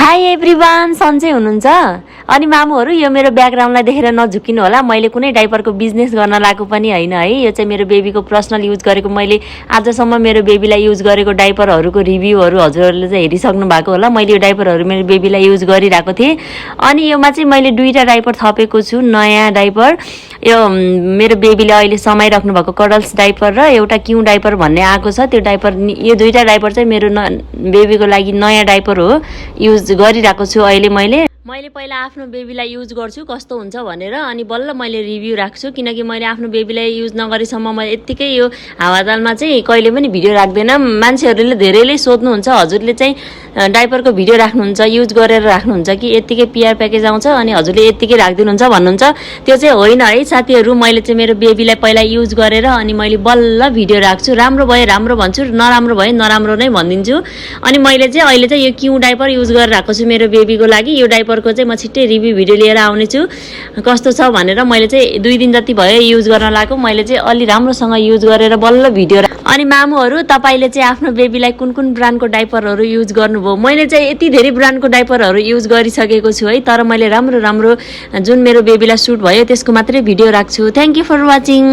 High everyone, सन्चै हुनुहुन्छ? अनि मामुहरू, यो मेरो ब्याकग्राउन्डलाई देखेर नझुकिनु होला। मैले कुनै डाइपरको बिजनेस गर्न लागेको पनि होइन है। यो चाहिँ मेरो बेबीको पर्सनल युज गरेको, मैले आजसम्म मेरो बेबीलाई युज गरेको डाइपरहरूको रिभ्यूहरू हजुरहरूले चाहिँ हेरिसक्नु भएको होला। मैले यो डाइपरहरू मेरो बेबीलाई युज गरिरहेको थिएँ। अनि योमा चाहिँ मैले 2टा डाइपर थपेको छु, नयाँ डाइपर। यो मेरो बेबीले अहिले समाइराख्नु भएको कडल्स डाइपर र एउटा क्यू डाइपर भन्ने आएको छ। त्यो डाइपर, यो 2टा डाइपर चाहिँ मेरो बेबीको लागि नयाँ डाइपर हो, युज गरिरहेको छु अहिले। मैले पहिला आफ्नो बेबीलाई युज गर्छु कस्तो हुन्छ भनेर, अनि बल्ल मैले रिभ्यू राख्छु। किनकि मैले आफ्नो बेबीलाई युज नगरेसम्म मैले यत्तिकै यो हावातालमा चाहिँ कहिले पनि भिडियो राख्दैन। मान्छेहरूले धेरैले सोध्नुहुन्छ, हजुरले चाहिँ डाइपरको भिडियो राख्नुहुन्छ, युज गरेर राख्नुहुन्छ कि यत्तिकै पिआर प्याकेज आउँछ अनि हजुरले यत्तिकै राखिदिनुहुन्छ भन्नुहुन्छ। त्यो चाहिँ होइन है साथीहरू। मैले चाहिँ मेरो बेबीलाई पहिला युज गरेर अनि मैले बल्ल भिडियो राख्छु। राम्रो भए राम्रो भन्छु, नराम्रो भए नराम्रो नै भनिदिन्छु। अनि मैले चाहिँ अहिले चाहिँ यो क्यू डाइपर युज गरेर राखेको छु मेरो बेबीको लागि। यो डाइपरको चाहिँ म छिट्टै रिभ्यू भिडियो लिएर आउनेछु कस्तो छ भनेर। मैले चाहिँ 2 दिन जति भयो युज गर्न लागेको। मैले चाहिँ अलि राम्रोसँग युज गरेर बल्ल भिडियो। अनि मामुहरू, तपाईँले चाहिँ आफ्नो बेबीलाई कुन कुन ब्रान्डको डाइपरहरू युज गर्नुभयो? मैले चाहिँ यति धेरै ब्रान्डको डाइपरहरू युज गरिसकेको छु है, तर मैले राम्रो जुन मेरो बेबीलाई सुट भयो त्यसको मात्रै भिडियो राख्छु। Thank you for watching.